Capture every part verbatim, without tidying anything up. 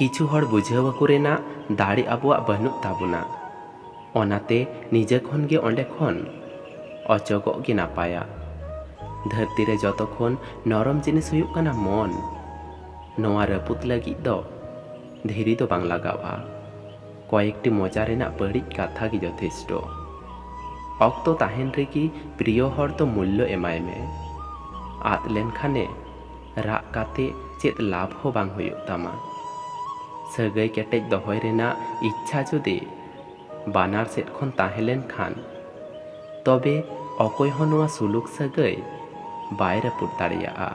ᱠᱤᱪᱷᱩ ᱦᱚᱲ ᱵᱩᱡᱷᱟᱹᱣ ᱟᱠᱚ ᱨᱮᱱᱟᱜ ᱫᱟᱲᱮ ᱟᱵᱚᱣᱟᱜ ᱵᱟᱹᱱᱩᱜ ᱛᱟᱵᱚᱱᱟ᱾ ᱚᱱᱟᱛᱮ ᱱᱤᱡᱮ ᱠᱷᱚᱱ ᱜᱮ ᱚᱸᱰᱮ ᱠᱷᱚᱱ ᱚᱪᱚᱜᱚᱜ ᱜᱮ ᱱᱟᱯᱟᱭᱟ᱾ ᱫᱷᱟᱹᱨᱛᱤ ᱨᱮ ᱡᱚᱛᱚ ᱠᱷᱚᱱ ᱱᱚᱨᱚᱢ ᱡᱤᱱᱤᱥ ᱦᱩᱭᱩᱜ ᱠᱟᱱᱟ ᱢᱚᱱ᱾ ᱱᱚᱣᱟ ᱨᱟᱹᱯᱩᱫ ᱞᱟᱹᱜᱤᱫ ᱫᱚ ᱫᱷᱤᱨᱤ ᱫᱚ ᱵᱟᱝ ᱞᱟᱜᱟᱜᱼᱟ, ᱠᱚᱭᱮᱠᱴᱤ ᱢᱚᱪᱟ ᱨᱮᱱᱟᱜ ᱵᱟᱹᱲᱤᱡ ᱠᱟᱛᱷᱟ ᱜᱮ ᱡᱚᱛᱷᱮᱥᱴᱚ᱾ ᱚᱠᱛᱚ ᱛᱟᱦᱮᱱ ᱨᱮᱜᱮ ᱯᱨᱤᱭᱚ ᱦᱚᱲ ᱫᱚ ᱢᱩᱞᱞᱚ ᱮᱢᱟᱭ ᱢᱮ᱾ ᱟᱫ ᱞᱮᱱᱠᱷᱟᱱᱮ ᱨᱟᱜ ᱠᱟᱛᱮ ᱪᱮᱫ ᱞᱟᱵᱷ ᱦᱚᱸ ᱵᱟᱝ ᱦᱩᱭᱩᱜ ᱛᱟᱢᱟ᱾ ᱥᱟᱹᱜᱟᱹᱭ ᱠᱮᱴᱮᱡ ᱫᱚᱦᱚᱭ ᱨᱮᱱᱟᱜ ᱤᱪᱪᱷᱟ ᱡᱩᱫᱤ ᱵᱟᱱᱟᱨ ᱥᱮᱫ ᱠᱷᱚᱱ ᱛᱟᱦᱮᱸ ᱞᱮᱱᱠᱷᱟᱱ, ᱛᱚᱵᱮ ᱚᱠᱚᱭ ᱦᱚᱸ ᱱᱚᱣᱟ ᱥᱩᱞᱩᱠ ᱥᱟᱹᱜᱟᱹᱭ ᱵᱟᱭ ᱨᱟᱹᱯᱩᱫ ᱫᱟᱲᱮᱭᱟᱜᱼᱟ᱾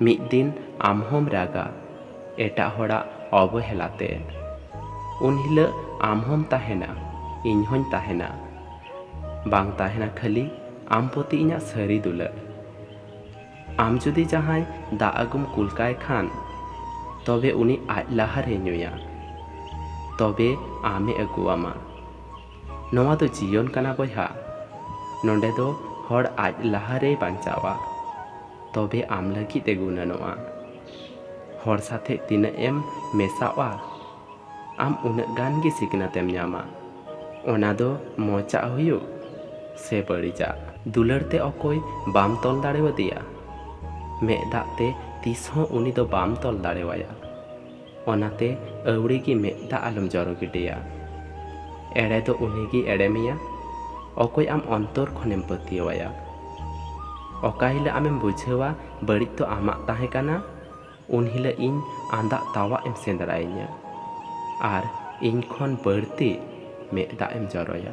ᱢᱤᱫ ᱫᱤᱱ ᱟᱢ ᱦᱚᱸᱢ ᱨᱟᱜᱟ ᱮᱴᱟᱜ ᱦᱚᱲᱟᱜ ᱚᱵᱚᱦᱮᱞᱟ ᱛᱮ᱾ ᱩᱱ ᱦᱤᱞᱳᱜ ᱟᱢ ᱦᱚᱸᱢ ᱛᱟᱦᱮᱱᱟ, ᱤᱧ ᱦᱚᱸᱧ ᱛᱟᱦᱮᱱᱟ᱾ ᱵᱟᱝ ᱛᱟᱦᱮᱱᱟ ᱠᱷᱟᱹᱞᱤ ᱟᱢ ᱯᱨᱚᱛᱤ ᱤᱧᱟᱹᱜ ᱥᱟᱹᱨᱤ ᱫᱩᱞᱟᱹᱲ᱾ ᱟᱢ ᱡᱩᱫᱤ ᱡᱟᱦᱟᱸᱭ ᱫᱟᱜ ᱟᱹᱜᱩᱢ ᱠᱩᱞ ᱠᱟᱭ ᱠᱷᱟᱱ, ᱛᱚᱵᱮ ᱩᱱᱤ ᱟᱡ ᱞᱟᱦᱟᱨᱮ ᱧᱩᱭᱟ, ᱛᱚᱵᱮ ᱟᱢᱮ ᱟᱹᱜᱩᱣᱟᱢᱟ᱾ ᱱᱚᱣᱟ ᱫᱚ ᱡᱤᱭᱚᱱ ᱠᱟᱱᱟ ᱵᱚᱭᱦᱟ᱾ ᱱᱚᱰᱮ ᱫᱚ ᱦᱚᱲ ᱟᱡ ᱞᱟᱦᱟᱨᱮᱭ ᱵᱟᱧᱪᱟᱣᱟ, ᱛᱚᱵᱮ ᱟᱢ ᱞᱟᱹᱜᱤᱫ ᱮ ᱜᱩᱱᱟᱹᱱᱚᱜᱼᱟ᱾ ᱦᱚᱲ ᱥᱟᱛᱮ ᱛᱤᱱᱟᱹᱜ ᱮᱢ ᱢᱮᱥᱟᱜᱼᱟ, ᱟᱢ ᱩᱱᱟᱹᱜ ᱜᱟᱱ ᱜᱮ ᱥᱤᱠᱷᱱᱟᱹᱛ ᱮᱢ ᱧᱟᱢᱟ᱾ ᱚᱱᱟ ᱫᱚ ᱢᱚᱡᱟᱜ ᱦᱩᱭᱩᱜ ᱥᱮ ᱵᱟᱹᱲᱤᱡᱟᱜ, ᱫᱩᱞᱟᱹᱲ ᱛᱮ ᱚᱠᱚᱭ ᱵᱟᱢ ᱛᱚᱞ ᱫᱟᱲᱮᱣᱟᱫᱮᱭᱟ, ᱢᱮᱫ ᱫᱟᱜ ᱛᱮ ᱛᱤᱥ ᱦᱚᱸ ᱩᱱᱤ ᱫᱚ ᱵᱟᱢ ᱛᱚᱞ ᱫᱟᱲᱮᱣᱟᱭᱟ᱾ ᱚᱱᱟᱛᱮ ᱟᱹᱣᱲᱤ ᱜᱮ ᱢᱮᱫ ᱫᱟᱜ ᱟᱞᱚᱢ ᱡᱚᱨᱚ ᱜᱤᱰᱤᱭᱟ᱾ ᱮᱲᱮ ᱫᱚ ᱩᱱᱤ ᱜᱮ ᱮᱲᱮ ᱢᱮᱭᱟ, ᱚᱠᱚᱭ ᱟᱢ ᱚᱱᱛᱚᱨ ᱠᱷᱚᱱᱮᱢ ᱯᱟᱹᱛᱭᱟᱹᱣᱟᱭᱟ᱾ ᱚᱠᱟ ᱦᱤᱞᱳᱜ ᱟᱢᱮᱢ ᱵᱩᱡᱷᱟᱹᱣᱟ ᱵᱟᱹᱲᱤᱡ ᱫᱚ ᱟᱢᱟᱜ ᱛᱟᱦᱮᱸ ᱠᱟᱱᱟ, ᱩᱱ ᱦᱤᱞᱳᱜ ᱤᱧ ᱟᱸᱫᱟᱜ ᱛᱟᱣᱟᱜ ᱮᱢ ᱥᱮᱸᱫᱽᱨᱟᱭᱤᱧᱟ ᱟᱨ ᱤᱧ ᱠᱷᱚᱱ ᱵᱟᱹᱲᱛᱤ ᱢᱮᱫ ᱫᱟᱜ ᱮᱢ ᱡᱚᱨᱚᱭᱟ᱾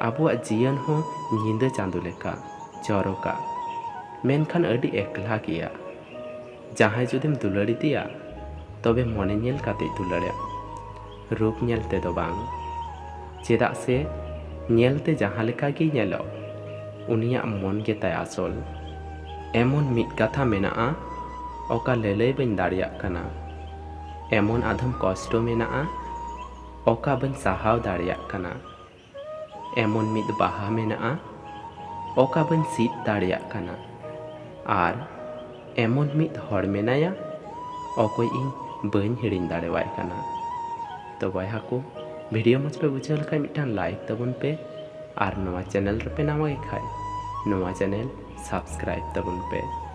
ᱟᱵᱚᱣᱟᱜ ᱡᱤᱭᱚᱱ ᱦᱚᱸ ᱧᱤᱫᱟᱹ ᱪᱟᱸᱫᱚ ᱞᱮᱠᱟ ᱪᱚᱨᱚᱠᱟ, ᱢᱮᱱᱠᱷᱟᱱ ᱟᱹᱰᱤ ᱮᱠᱞᱟ ᱜᱮᱭᱟ᱾ ᱡᱟᱦᱟᱸᱭ ᱡᱩᱫᱤᱢ ᱫᱩᱞᱟᱹᱲ ᱤᱫᱤᱭᱟ, ᱛᱚᱵᱮ ᱢᱚᱱᱮ ᱧᱮᱞ ᱠᱟᱛᱮ ᱫᱩᱞᱟᱹᱲᱮᱢ, ᱨᱩᱯ ᱧᱮᱞ ᱛᱮᱫᱚ ᱵᱟᱝ᱾ ᱪᱮᱫᱟᱜ ᱥᱮ ᱧᱮᱞᱛᱮ ᱡᱟᱦᱟᱸ ᱞᱮᱠᱟ ᱜᱮᱭ ᱧᱮᱞᱚᱜ, ᱩᱱᱤᱭᱟᱜ ᱢᱚᱱ ᱜᱮ ᱛᱟᱭ ᱟᱥᱚᱞ᱾ ᱮᱢᱚᱱ ᱢᱤᱫ ᱠᱟᱛᱷᱟ ᱢᱮᱱᱟᱜᱼᱟ, ᱚᱠᱟ ᱞᱟᱹᱞᱟᱹᱭ ᱵᱟᱹᱧ ᱫᱟᱲᱮᱭᱟᱜ ᱠᱟᱱᱟ᱾ ᱮᱢᱚᱱ ᱟᱫᱷᱚᱢ ᱠᱚᱥᱴᱚ ᱢᱮᱱᱟᱜᱼᱟ, ᱚᱠᱟ ᱵᱟᱹᱧ ᱥᱟᱦᱟᱣ ᱫᱟᱲᱮᱭᱟᱜ ᱠᱟᱱᱟ᱾ ᱮᱢᱚᱱ ᱢᱤᱫ ᱵᱟᱦᱟ ᱢᱮᱱᱟᱜᱼᱟ, ᱚᱠᱟ ᱵᱟᱹᱧ ᱥᱤᱫ ᱫᱟᱲᱮᱭᱟᱜ ᱠᱟᱱᱟ᱾ ᱟᱨ ᱮᱢᱚᱱ ᱢᱤᱫ ᱦᱚᱲ ᱢᱮᱱᱟᱭᱟ, ᱚᱠᱚᱭ ᱤᱧ ᱵᱟᱹᱧ ᱦᱤᱲᱤᱧ ᱫᱟᱲᱮᱣᱟᱭ ᱠᱟᱱᱟ᱾ ᱛᱚ ᱵᱚᱭᱦᱟ ᱠᱚ, ᱵᱷᱤᱰᱤᱭᱳ ᱢᱚᱡᱽ ᱯᱮ ᱵᱩᱡᱷᱟᱹᱣ ᱞᱮᱠᱷᱟᱱ ᱢᱤᱫᱴᱟᱝ ᱞᱟᱭᱤᱠ ᱛᱟᱵᱚᱱ ᱯᱮ, ᱟᱨ ᱱᱚᱣᱟ ᱪᱮᱱᱮᱞ ᱨᱮᱯᱮ ᱱᱟᱣᱟ ᱜᱮ ᱠᱷᱟᱡ ᱱᱚᱣᱟ ᱪᱮᱱᱮᱞ ᱥᱟᱵᱥᱠᱨᱟᱭᱤᱵ ᱛᱟᱵᱚᱱ ᱯᱮ᱾